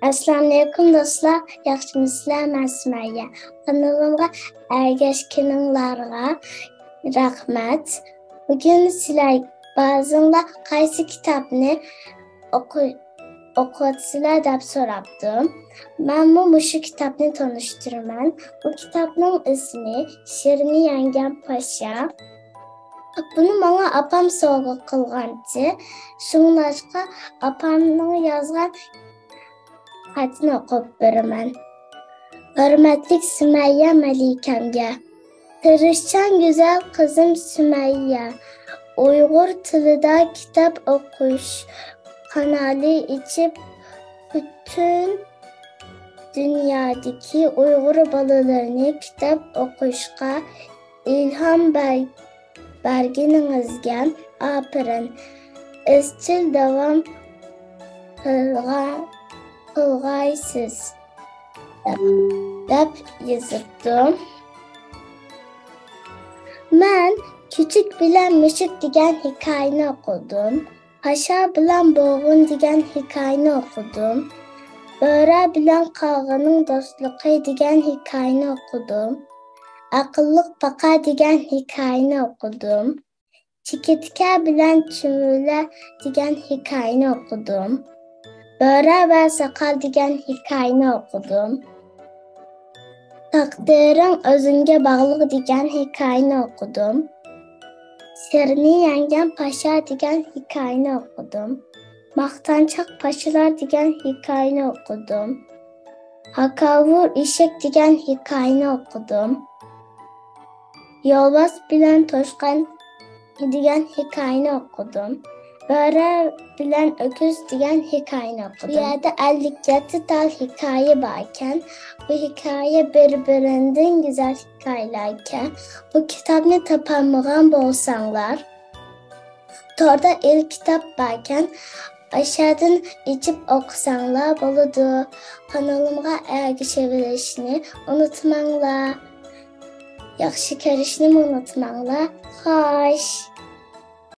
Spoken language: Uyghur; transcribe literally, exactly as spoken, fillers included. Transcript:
ئەسسالامۇئەلەيكۇم دوستلار، ياخشىمۇسىلەر؟ مەن سۈمەييە. قانىلىمغا ئەگەشكىنىڭلارغا رەھمەت. بۈگۈن سىلەر بەزىڭلار قايسى كىتابنى ئوقۇ-، ئوقۇۋاتىسىلەر دەپ سوراپتۇ. مەنمۇ مۇشۇ كىتابنى تونۇشتۇرىمەن. بۇ كىتابنىڭ ئىسمى شىرنى يەڭگەم پاشا. بۇنى ماڭا ئاپام سوۋغا قىلغانتى. شۇڭلاشقا ئاپامنىڭ يازغان خەتىنى ئوقۇپ بېرىمەن. ھۆرمەتلىك سۈمەييە مەلىكەمگە. تىرىشچان گۈزەل قىزىم سۈمەييە ئۇيغۇر تىلىدا كىتاب ئوقۇش قانالى ئېچىپ، پۈتۈن دۇنيادىكى ئۇيغۇر بالىلىرىنى كىتاب ئوقۇشقا ئىلھام بەر-، بەرگىنىڭىزگە ئاپىرىن. ئىزچىل داۋام قىلغا-، قىلغايسىز، دەپ يېزىپتۇ. مەن كۈچۈك بىلەن مۈشۈك دېگەن ھېكايىنى ئوقۇدۇم. پاشا بىلەن بوغۇن دېگەن ھېكايىنى ئوقۇدۇم. بۆرە بىلەن قاغىنىڭ دوستلۇقى دېگەن ھېكايىنى ئوقۇدۇم. ئەقىللىق پاقا دېگەن ھېكايىنى ئوقۇدۇم. چېكىتكە بىلەن چۈمۈلە دېگەن ھېكايىنى ئوقۇدۇم. بۆرە ۋە ساقال دېگەن ھېكايىنى ئوقۇدۇم. تەقدىرىڭ ئۆزۈڭگە باغلىق دېگەن ھېكايىنى ئوقۇدۇم. شىرنى يەڭگەن پاشا دېگەن ھېكايىنى ئوقۇدۇم. ماختانچاق پاشىلار دېگەن ھېكايىنى ئوقۇدۇم. ھاكاۋۇر ئېشەك دېگەن ھېكايىنى ئوقۇدۇم. يولۋاس بىلەن توشقان دېگەن ھېكايىنى ئوقۇدۇم. بۆرە بىلەن ئۆكۈز دېگەن ھېكايىنى ئوقۇدۇم. بۇ يەردە ئەللىك يەتتە تال ھېكايە باركەن. بۇ ھېكايە بىر-بىرىدىن گۈزەل ھېكايىلەركەن. بۇ كىتابنى تاپالمىغان بولساڭلار، توردا ئېل كىتاب باركەن، ئاشۇدىن ئېچىپ ئوقۇساڭلار بولىدۇ. قانىلىمغا ئەگىشىۋېلىشنى ئۇنتۇماڭلار. ياخشى كۆرۈشنىمۇ ئۇنتۇماڭلار. خوش.